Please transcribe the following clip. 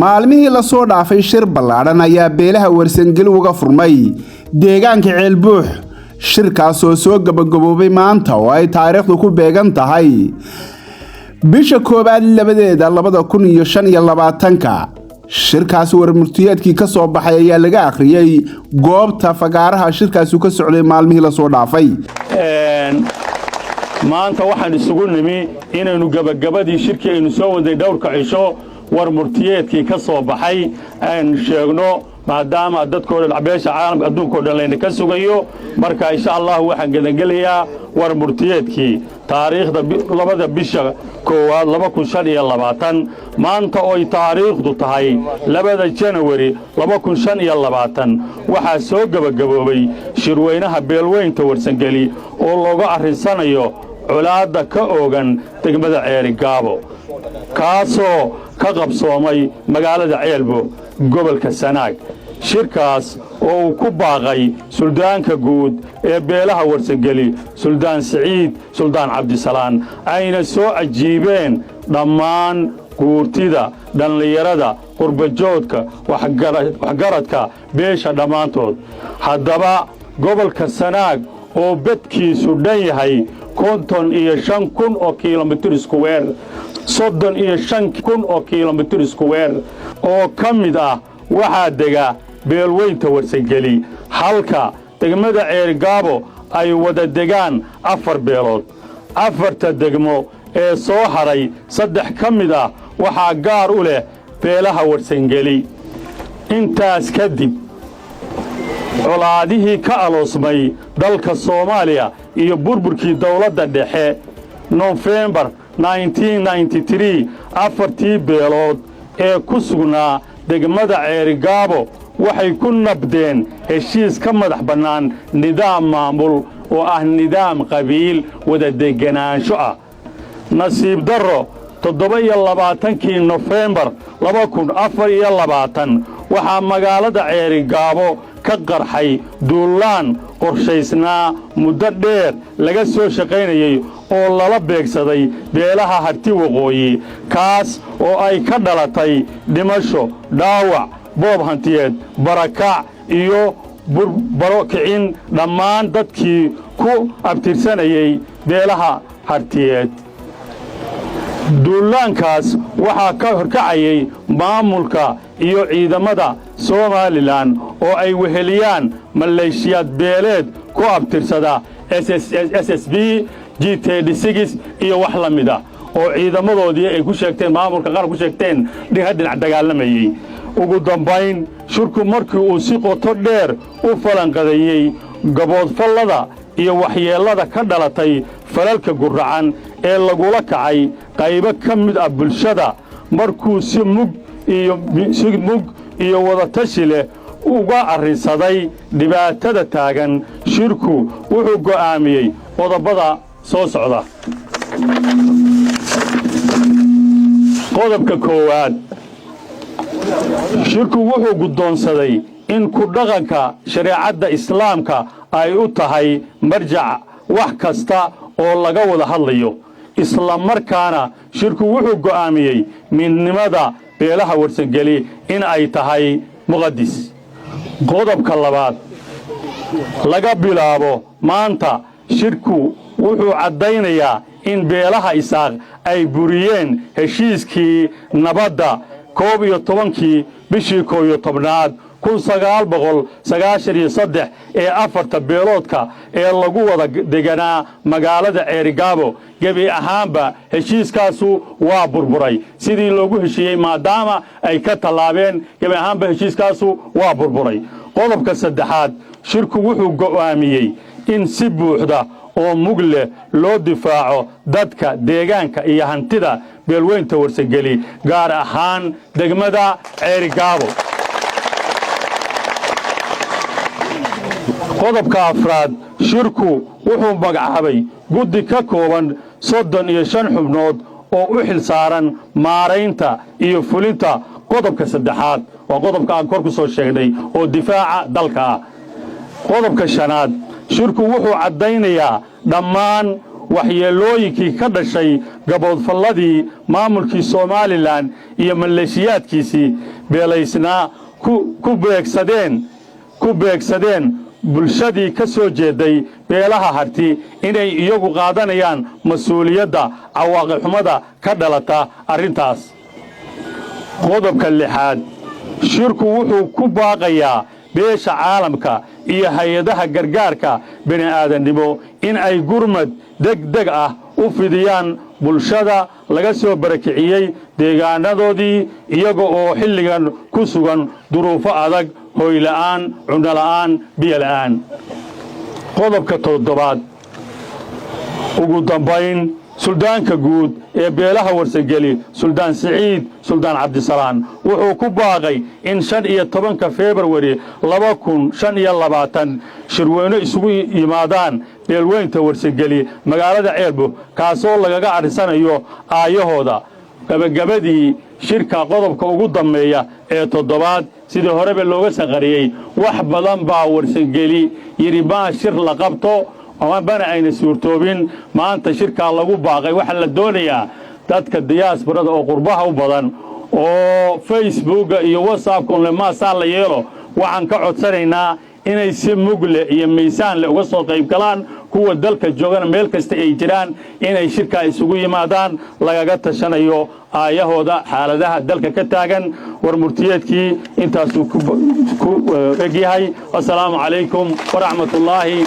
Maalmihii lasoo dhaafay, shir ballaadhan ayaa beelaha Warsangeli uga furmay deegaanka Ceelbuux, shirkaasoo soo gabagaboobay maanta oo ay taariikhdu ku beegan tahay bisha 1aad 2deeda 2025-ka. Shirkaasi warmurtiyeedkii ka soo baxay ayaa laga akhriyey goobta fagaaraha shirkaasi ka socday maalmihii lasoo dhaafay. Maanta waxaan isugu nimi inaynu gebagabadii shirkii aynu soo waday dhowrka cisho war murtiyeedkii ka soo baxay aynu sheegno, maadaama dadkoo dhan, beesha caalamka, adduunkao dhan layna ka sugayo. Marka insha Allahu waxaan gedangelayaa war murtiyeedkii. Taariikhda 2da bisha 1aad 2025, maanta oy taariikhdu tahay 2da Janawari 2025, waxaa soo gebagaboobay shirweynaha beelweynta Warsangeli oo looga arrinsanayo colaadda ka oogan degmada Ceeri Gaabo, kaasoo ka qabsoomay magaalada Ceelbo, gobolka Sanaag. Shirkaas oo uu ku baaqay suldaanka guud ee beelaha Warsangeli, Suldaan Siciid Suldaan Cabdisalaan, ayna soo ajiibeen dhammaan guurtida, dhallinyarada, qurbajoodka, waxgaradka beesha dhammaantood. Haddaba, gobolka Sanaag oo bedkiisu dhan yahay 55,000 oo kilomitir square, 35,000 oo kilomitir square oo ka mid ah waxaa dega beelweynta Warsangeli, halka degmada Ceerigaabo ay wada degaan afar beelood. Afarta degmo ee soo hadhay, saddex ka mid ah waxaa gaar u leh beelaha Warsangeli. Intaas kadib, colaadihii ka aloosmay dalka Soomaaliya iyo burburkii dawladda dhexe Nofembar afartii beelood ee ku sugnaa degmada Ceerigaabo waxay ku nabdeen heshiis ka madax bannaan nidaam maamul oo ah nidaam qabiil wada deganaansho ah. Nasiib darro, 27-kii Nofembar 2024 waxaa magaalada Ceerigaabo ka qarxay duulaan qorshaysnaa, muddo dheer laga soo shaqaynayey, oo lala beegsaday beelaha Harti Waqooyi, kaas oo ay ka dhalatay dhimasho, dhaawac, boob hantiyeed, barakac iyo barokicin dhammaan dadkii ku abtirsanayey beelaha Hartiyeed. Duulaankaas waxaa ka horkacayay maamulka iyo ciidamada Somalilan oo ay weheliyaan maleeshiyaad beeleed ku abtirsada SSB, G iyo wax la mid ah, oo ciidamadoodii ay ku sheegteen maamulka qaar ku sheegteen dhinac dagaalamayey. Ugu dambayn, shirku markii uu si qoto dheer u falanqadeeyey gaboodfallada iyo waxyeellada ka dhalatay falalka guracan ee lagula kacay qaybo ka mid ah bulshada, markuu si mug iyo wadatashi leh uga arrinsaday dhibaatada taagan, shirku wuxuu go'aamiyey qodobbada soo socda. Qodobka 1aad, shirku wuxuu guddoonsaday in ku dhaqanka shareecadda Islaamka ay u tahay marjac wax kasta oo laga wada hadlayo. Isla markaana shirku wuxuu go'aamiyey midnimada beelaha Warsangeli in ay tahay muqadis. Qodobka 2aad, laga bilaabo maanta shirku wuxuu caddaynayaa in beelaha Isaaq ay buriyeen heshiiskii nabadda 11-kii bishii 11aad 1993 ee afarta beeloodka ee lagu wada deganaa magaalada Ceerigaabo. Gebi ahaanba heshiiskaasu waa burburay sidii loogu heshiiyey, maadaama ay ka tallaabeen. Gebi ahaanba heshiiskaasu waa burburay. Qodobka 3aad, shirku wuxuu go'aamiyey in si buuxda oo mug leh loo difaaco dadka, deegaanka iyo hantida beelweynta Warsangeli, gaar ahaan degmada Ceerigaabo. Qodobka 4aad, shirku wuxuu magacaabay guddi ka kooban 35 xubnood oo u xil saaran maaraynta iyo fulinta qodobka 3aad, waa qodobka aan kor ku soo sheegnay oo difaaca dalka ah. Qodobka 5aad, shirku wuxuu caddaynayaa dhammaan Waxyeelooyinkii ka dhashay gaboodfalladii maamulkii Somaliland iyo maleeshiyaadkiisii beelaysnaa ku beegsadeen bulshadii ka soo jeeday beelaha Harti, inay iyagu qaadanayaan mas-uuliyadda cawaaqibxumada ka dhalata arrintaas. Qodobka lixaad, shirku wuxuu ku baaqayaa beesha caalamka iyo hay-adaha gargaarka bini'aadannimo in ay gurmad deg deg ah u fidiyaan bulshada laga soo barakiciyey deegaanadoodii, iyaga oo xilligan ku sugan duruufo adag, hoyla'aan, cunnola'aan, biyola'aan. Qodobka toddobaad, ugu dambayn, suldaanka guud ee beelaha Warsangeli, Suldaan Siciid Suldaan Cabdisalaan, wuxuu ku baaqay in 15-ka Februari 2025 shirweyno isugu yimaadaan beelweynta Warsangeli magaalada Ceelbuh, kaasoo lagaga arrisanayo aayahooda. Gabagabadii shirka, qodobka ugu dambeeya ee toddobaad, sidii horeba looga sanqariyey, wax badan baa Warsangeli yidhi maa shir la qabto, bana ayna suurtoobin. Maanta shirkaa lagu baaqay waxaa la doonayaa dadka diaspora-da oo qurbaha u badan oo Facebooka iyo WhatsAppka unle maasaa la yeelo. Waxaan ka codsanaynaa inay si mugle iyo miisaan leh uga soo qayb galaan. Kuwa dalka joogana, meel kasta ay jiraan, inay shirkaa isugu yimaadaan lagaga tashanayo aayahooda, xaaladaha dalka ka taagan. War murtiyeedkii intaasuu ku egyahay. Assalaamu calaykum waraxmatullaahi.